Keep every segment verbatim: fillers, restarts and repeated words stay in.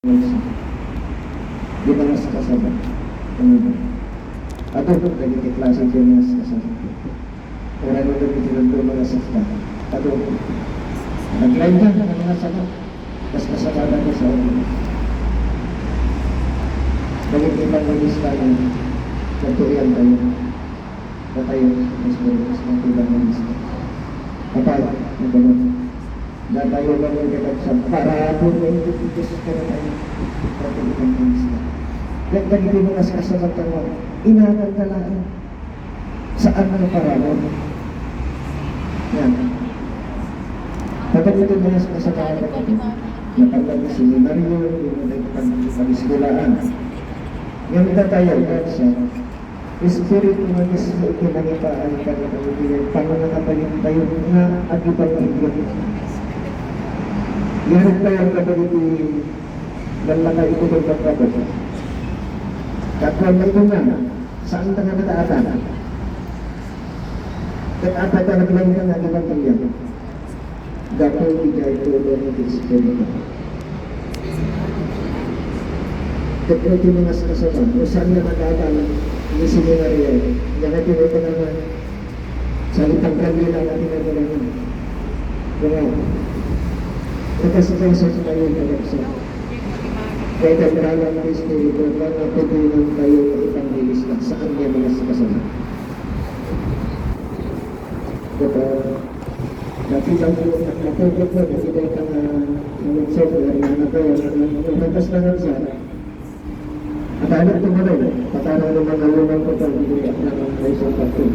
Di mangaskasaba. Ano? Adu dagiti klase ti mangaskasaba. Uray no dagiti nagdo mangaskasaba. Adu. Naglain ka, mangaskasaba. Kaskasabada ka sa ulo. Dagiti evangelista nga nagtuian tayo. Datayo, mas mas mas evangelista. Apay, nagano. Datayo nga nagkakagsa para po nga hindi Diyos ka na tayo. Pati evangelista. Dagdag iti mangaskasaba tayo. Inakal ka laeng. Saan nga parabur? Yan. Kapag ito mangaskasaba ka, napaglag na seminaryo, yung nagpag-, pag-eskulaan. Yan datayo, yan sa Espiritu nga mismo iti nangipaay kadagiti panangakapayuntayo nga agibanghelio. Yarek tayo kadagiti lallakay iti pagpagpagod. Kakuan na ito nga, saan ta nga nakaatan? Ket apat a naglain nga agibanghelio. Gapu idiay tulong ti Espiritu. Ket no ti mangaskasaba, no saan nga nakaatan ni seminaryo, nga nga tinutulanan, salitang kandila nga tinutulanan. Nga, nakaskasaba tayo nga nagsa. Kaya kadralan ti Espiritu, nga nga pwede nang tayo nga evangelista, saan nga mangaskasaba. Ket, ah, Dati lang po, nakapagod po, dati lang ka na, nangusog, narihanap ko, nangusog, nangusog, nangusog. At ano po ba rin? Patarong naman ang lumang ko pag hindi at naman kayo sa pagod.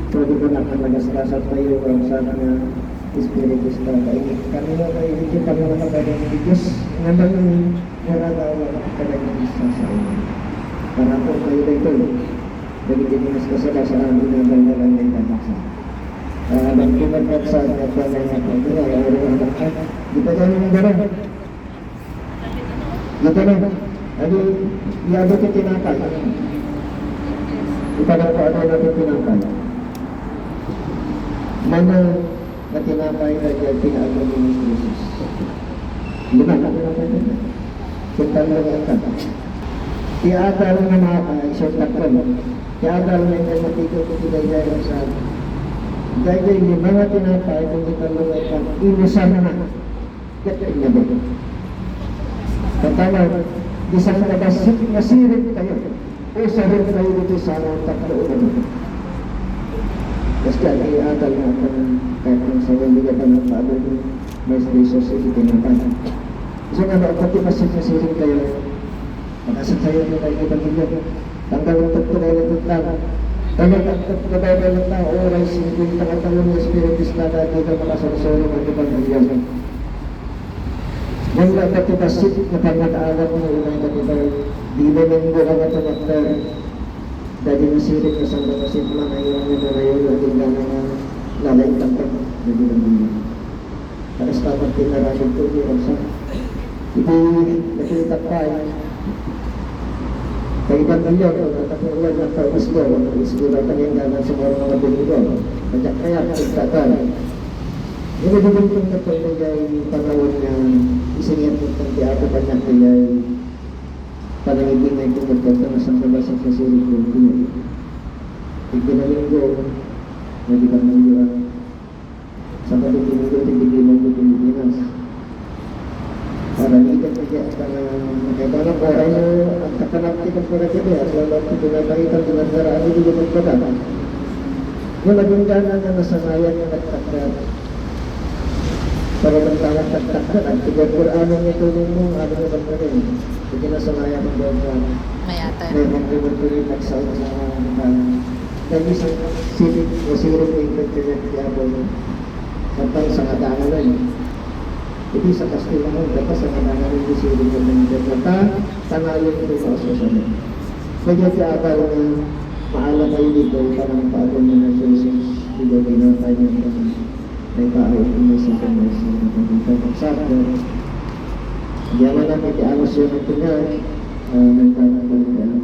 Pwede po na ang nagaskasat tayo, ang sana nga Espiritu Santo. Ay, kami mo kayo, hindi pa naman ang pwede ng Diyos. Naman ang nararawa ka talaga ng isa sa inyo. Para po kayo na ito. Dagiti mangaskasaba sa amin nga daldalan nga itatasa. Ah, nagpinagkat sa nga pamay nga pagdura, aro ang anak. Di pa tayo ng dara. Di pa na. Ano, iabot yung tinapay. Di pa na po ano na po tinapay. Mana, nga tinapay nga diay pinaagno ni Jesus. Lima ka tinapay na. Ket tallo nga ikan. Ti adal nga na, ah, isu ti dakkel. Ti adal nga ikan nga ti daydiay nga sa daydiay lima nga tinapay, ken ti tallo nga ikan, inusarna. Ket innabi. Ket tama, bisan nga bassit nga siring tayo. Usaben tayo ditoy sarong tapno umaga. Basta iti adal nga akan, kahit ang sarong ligapan ng Pablo, mas Jesus iti tinapay. So nga, no, pati mas siring tayo, pag-asa tayo ng mga Ebanghelyo. Tanggal ang tagtagay ng tagtag. Tanggal ang tagtagay ng tagtag, oras, singkwenta nga taon ng Espiritu Santo, di ka makasagsuri ng Ebanghelyo. Yan nga pati bassit nga pannakaawat mo, unay ka di ba, di ba nang buka nga tumakder? Dadi nga sirit nga sanda nga sitma nga iwan nga narayo nga di nga nga lalaing tangtang. Dadi nga di. Alas tapat ti narayo ko, di rasa. Iti nakita pa, eh. Kaiban na yun, ang katapos lang ng pag-islo, ang islo na kanyang gana sa mga mga Domingo. Kajak kaya, pagkatan. Yung nagdudugtong na pagligay, panahon nga, isingit mo kang di ako kanyang kayay. Panangibing na ito, nagkagda nga sangkabasang sa sirit ng Diyo. Igdinaminggo, nagdinaminggo ang Sabado, Domingo, ti Pilipinas. Para di ka kaya ka na makaibanan ko, ano, ang kapanapti ko para kaya, at wala ko pinapakita, pinagdaraan, hindi ko magpagana. Yung naging gana na nasanayan na nagtakda. Para magtawag tagtakda, ang tiga Quran ang itulong mo, ano mo ba rin? Sige na sa maya ng Diyos na Mayatan. May mga pagpili, nagsawa sa mga, ah, nag-isang sirit, masirit na yung pagpili, kaya po, samtang sa katanganan. Iti sa Kastila mo, dapat sa katanganan, yung sirit na mga dapat, tangayon ko sa susunod. Kaya kaya ba na maalam kayo dito, parang paano mo na Jesus, dito, tinatay mo na. May tao, may sa kanya, sa kanya, sa kanya. Diyan na lang, may tianos yun, ito nga, ah, may tao, may tao.